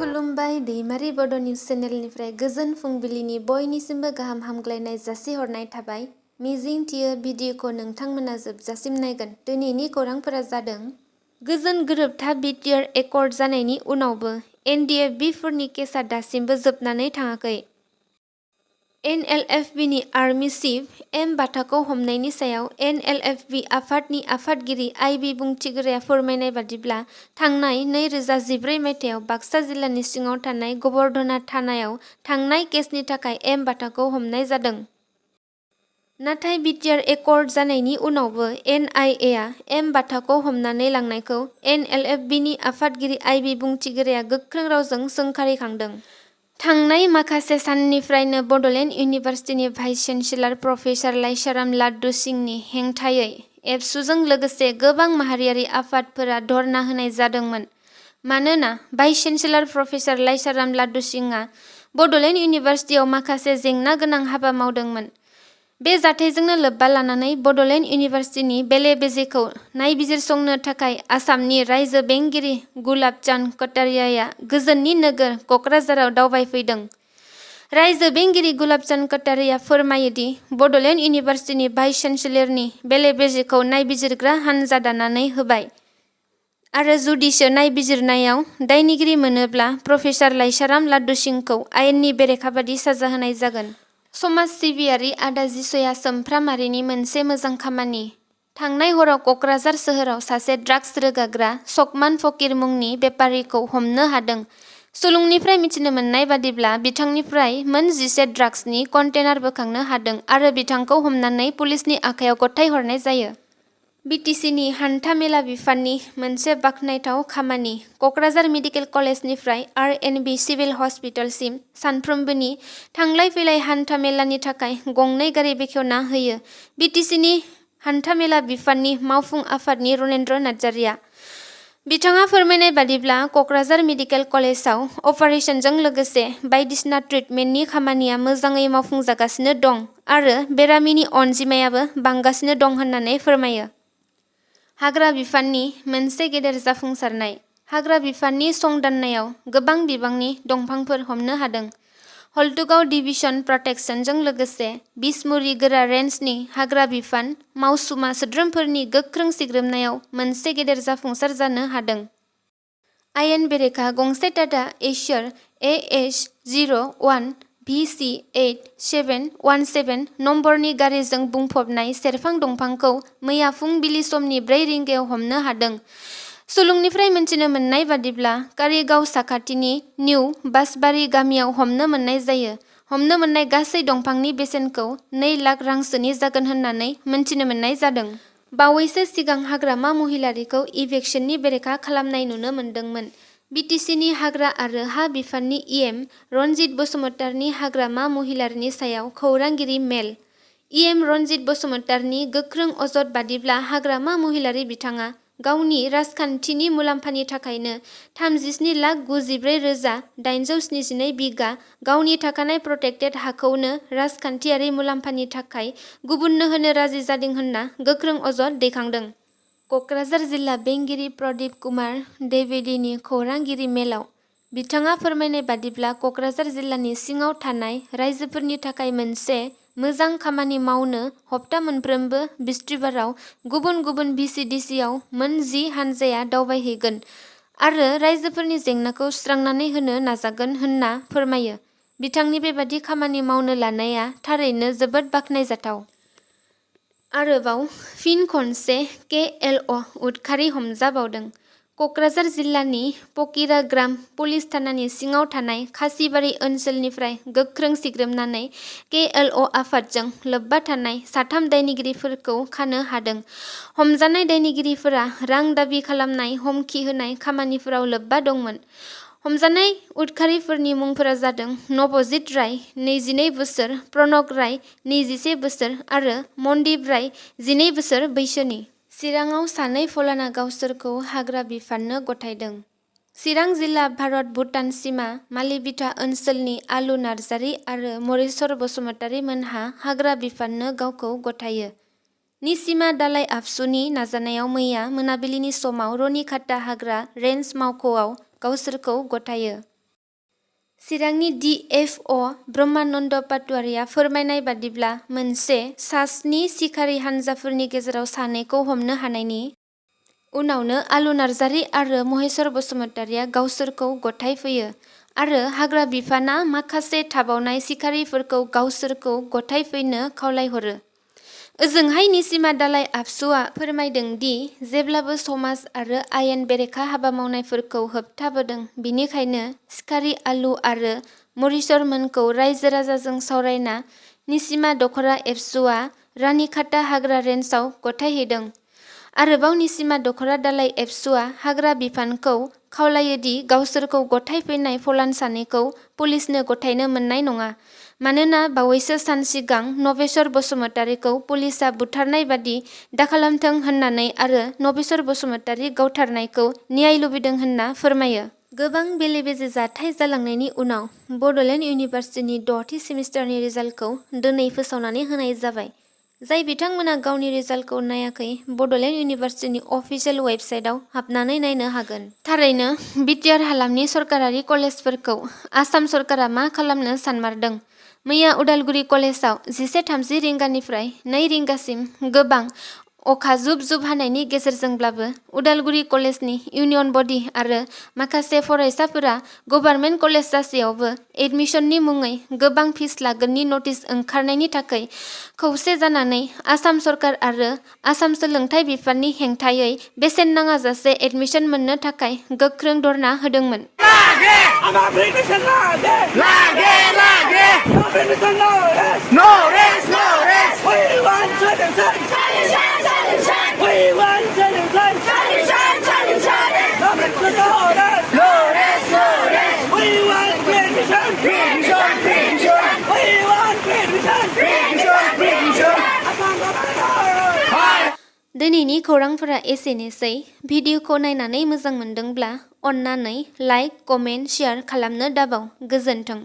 खुलुमबाय दैमारि बड' निउस चेनेलनिफ्राय गोजोन फुंबिलिनि बयनिसिमबो गाहाम हामग्लायनाय जासिहरनाय थाबाय। मिजिं थियो भिडिअखौ नोंथांमोना जोबजासिम नायगोन। दिनैनि खौरांफोरा जादों गोजोन गोरोबथा बिटिआर एकर्ड जानायनि उनावबो NLFB फोरनि केसआ दासिमबो जोबनानै थाङाखै। NLFB नि आर्मि चिफ एम बाथाखौ हमनायनि सायाव NLFB आफादनि आफादगिरि आइबि बुंथिगिरिया फोरमायनाय बादिब्ला थांनाय 2014 मायथाइयाव बाक्सा जिल्लानि सिङाव थानाय गबर्धना थानायाव थांनाय केसनि थाखाय एम बाथाखौ हमनाय जादों। नाथाय बिटिआर एकर्ड जानायनि उनावबो NIA आ एम बाथाखौ हमनानै लांनायखौ NLFB नि आफादगिरि आइबि बुंथिगिरिया गोख्रों रावजों सोंखारिखांदों। थांनाय माखासे साननिफ्रायनो Bodoland इउनिभार्सिटिनि vice chancellor professor लाइसाराम laddu सिंहनि हेंथायै एबसुजों लोगोसे गोबां माहारियारि आफादफोरा धरना होनाय जादोंमोन। मानोना भाइस चेन्सेलर प्रफेसार लाइसाराम लाड्डु सिंहआ बड'लेण्ड इउनिभार्सिटियाव माखासे जेंना गोनां हाबा मावदोंमोन। बे जाथायजोंनो लोब्बा लानानै बड'लेण्ड इउनिभार्सिटिनि बेले-बेजेखौ नायबिजिरसंनो थाखाय आसामनि रायजो बेंगिरि गुलाब चांद कटारियाया गोजोननि नोगोर क'क्राझाराव दावबायफैदों। रायजो बेंगिरि गुलाब चांद कटारिया फोरमायो दि बड'लेण्ड इउनिभार्सिटिनि भाइस चेन्सेलरनि बेले-बेजेखौ नायबिजिरग्रा हानजा दानानै होबाय आरो जुदिसो नायबिजिरनायाव दायनिगिरि मोनोब्ला प्रफेसार लाइसाराम लाड्डु सिंहखौ आयेननि बेरेखा बादि साजा होनाय जागोन। समाज सिबियारि आदा जिसया सोमफ्रामारिनि मोनसे मोजां खामानि। थांनाय हराव क'क्राझार सोहोराव सासे ड्राग्स रोगाग्रा सकमान फकीर मुंनि बेपारिखौ हमनो हादों। सुलुंनिफ्राय मिथिनो मोननाय बादिब्ला बिथांनिफ्राय मोन 11 ड्राग्सनि कन्टेनार बोखांनो हादों आरो बिथांखौ हमनानै पुलिसनि आखायाव गथायहरनाय जायो। बिटिसिनि हान्था-मेला बिफाननि मोनसे बाखनायथाव खामानि। क'क्राझार मेडिकेल कलेजनिफ्राय RNB सिभिल हस्पिटालसिम सानफ्रोमबोनि थांलाय-फैलाय हान्था-मेलानि थाखाय गंनै गारि बेखेवना होयो। बिटिसिनि हान्था-मेला बिफाननि मावफुं आफादनि रनेन्द्र नार्जारिया। बिथाङा फोरमायनाय बादिब्ला क'क्राझार मेडिकेल कलेजाव अपारेसनजों लोगोसे बायदिसिना ट्रिटमेन्टनि खामानिया मोजाङै मावफुंजागासिनो दं आरो बेरामिनि अनजिमायाबो बांगासिनो दं होननानै फोरमायो। हाग्रा बिफाननि मोनसे गेदेर जाफुंसारनाय। हाग्रा बिफाननि संदाननायाव गोबां बिबांनि दंफांफोर हमनो हादों। हल्टुगाव डिभिजन प्रटेक्शनजों लोगोसे बिसमुरि गोरा रेन्जनि हाग्रा बिफान मावसुमा सोद्रोमफोरनि गोख्रों सिग्रोमनायाव मोनसे गेदेर जाफुंसार जानो हादों। आयेन बेरेखा गंसे टाटा एसियर AS01 VC8717 नम्बरनि गारिजों बुंफबनाय सेरफां दंफांखौ मैया फुंबिलि समनि 4 रिंगायाव हमनो हादों। सुलुंनिफ्राय मिथिनो मोननाय बादिब्ला कारिगाव साखाथिनि निउ बासबारि गामियाव हमनो मोननाय जायो। हमनो मोननाय गासै दंफांनि बेसेनखौ 2 लाख रांसोनि जागोन होननानै मिथिनो मोननाय जादों। बावैसो सिगां हाग्रामा महिलारिखौ इभेक्सननि बेरेखा खालामनाय नुनो मोन्दोंमोन। बिटिसिनि हाग्रा आरो हा बिफाननि EM रनजित बसुमतारिनि हाग्रामा महिलारिनि सायाव खौरांगिरि मेल। EM रनजित बसुमतारिनि गोख्रों अजद बादिब्ला हाग्रामा महिलारि बिथाङा गावनि राजखान्थिनि मुलाम्फानि थाखायनो 37,94,872 बिगा गावनि थाखानाय प्रटेक्टेड हाखौनो राजखान्थियारि मुलाम्फानि थाखाय गुबुननो होनो राजि जादों होनना गोख्रों अजद दैखांदों। क'क्राझार जिल्ला बेंगिरि प्रदीप कुमार द्विवेदीनि खौरांगिरि मेलाव बिथाङा फोरमायनाय बादिब्ला क'क्राझार जिल्लानि सिङाव थानाय रायजोफोरनि थाखाय मोनसे मोजां खामानि मावनो हप्ता मोनफ्रोमबो बिस्तिबाराव गुबुन गुबुन VCDCआव मोन 10 हानजाया दावबायहैगोन आरो रायजोफोरनि जेंनाखौ सुस्रांनानै होनो नाजागोन होनना फोरमायो। बिथांनि बेबादि खामानि मावनो लानाया थारैनो जोबोद बाख्नायजाथाव। आरोबाव फिन खनसे KLO उदखारि हमजाबावदों। क'क्राझार जिल्लानि पकिराग्राम पुलिस थानानि सिङाव थानाय खासिबारि ओनसोलनिफ्राय गोख्रों सिग्रोमनानै KLO आफादजों लोब्बा थानाय 3 दायनिगिरिफोरखौ खानो हादों। हमजानाय दायनिगिरिफोरा रां दाबि खालामनाय हमखि होनाय खामानिफोराव लोब्बा दंमोन। हमजानाय उदखारिफोरनि मुंफोरा जादों नबजित राय 22 बोसोर, प्रणक राय 21 बोसोर आरो मनदीप राय 12 बोसोर बैसोनि। चिराङाव सानै फलाना गावसोरखौ हाग्रा बिफाननो गथायदों। चिरां जिल्ला भारत भुटान सिमा मालिबिथा ओनसोलनि आलु नार्जारि आरो मरेश्वर बसुमतारि मोनहा हाग्रा बिफाननो गावखौ गथायो। निसिमा दालाइ आबसुनि नाजानायाव मैया मोनाबिलिनि समाव रनिखाता हाग्रा रेन्ज मावख'आव गावसोरखौ गथायो। चिरांनि DFO ब्रह्मानन्द पाटवारिया फोरमायनाय बादिब्ला मोनसे सा-7 सिखारि हानजाफोरनि गेजेराव सानैखौ हमनो हानायनि उनावनो आलु नार्जारी आरो महेश्वर बसुमतारिया गावसोरखौ गथायफैयो आरो हाग्रा बिफाना माखासे थाबावनाय सिखारिफोरखौ गावसोरखौ गथायफैनो खावलायहरो। ओजोंहाय निसिमा दालाइ आबसुआ फोरमायदों दि जेब्लाबो समाज आरो आयेन बेरेखा हाबा मावनायफोरखौ होबथाबोदों, बिनिखायनो सिखारि आलु आरो मरिसरमोनखौ रायजो राजाजों सावरायना निसिमा दखरा एबसुआ रानीखाता हाग्रा रेन्जआव गथायहैदों। आरोबाव निसिमा दखरा दालाइ एबसुआ हाग्रा बिफानखौ खावलायोदि गावसोरखौ गथायफैनाय फलान सानैखौ पुलिसनो गथायनो मोननाय नङा, मानोना बावैसो सान सिगां नबेश्वर बसुमतारिखौ पुलिसआ बुथारनाय बादि दाखालामथों होननानै आरो नबेश्वर बसुमतारि गावथारनायखौ न्याय लुबैदों होनना फोरमायो। गोबां बेले-बेजे जाथाय जालांनायनि उनाव बड'लेण्ड इउनिभार्सिटिनि 6थि सेमिस्टारनि रिजाल्टखौ दिनै फोसावनानै होनाय जाबाय। जाय बिथांमोना गावनि रिजाल्टखौ नायाखै, बड'लेण्ड इउनिभार्सिटिनि अफिसियेल वेबसाइटआव हाबनानै नायनो हागोन। थारैनो बिटिआर हालामनि सरकारारि कलेजफोरखौ आसाम सरकारा मा खालामनो सानमारदों? मैया उदालगुरि कलेजाव 11:30 रिंगानिफ्राय 2 रिंगासिम गोबां अखा जुब-जुब हानायनि गेजेरजोंब्लाबो उदालगुरि कलेजनि इउनियन बडि आरो माखासे फरायसाफोरा गभार्नमेन्ट कलेज जासेयावबो एडमिशननि मुङै गोबां फिस लागोननि नटिस ओंखारनायनि थाखाय खौसे जानानै आसाम सरकार आरो आसाम सोलोंथाइ बिफाननि हेंथायै बेसेन नाङाजासे एडमिशन मोननो थाखाय गोख्रों धरना होदोंमोन। दिनैनि खौरांफोरा एसेनोसै। भिडिअखौ नायनानै मोजां मोनदोंब्ला अन्नानै लाइक, कमेन्ट, शेयार खालामनो दाबाव। गोजोन्थों।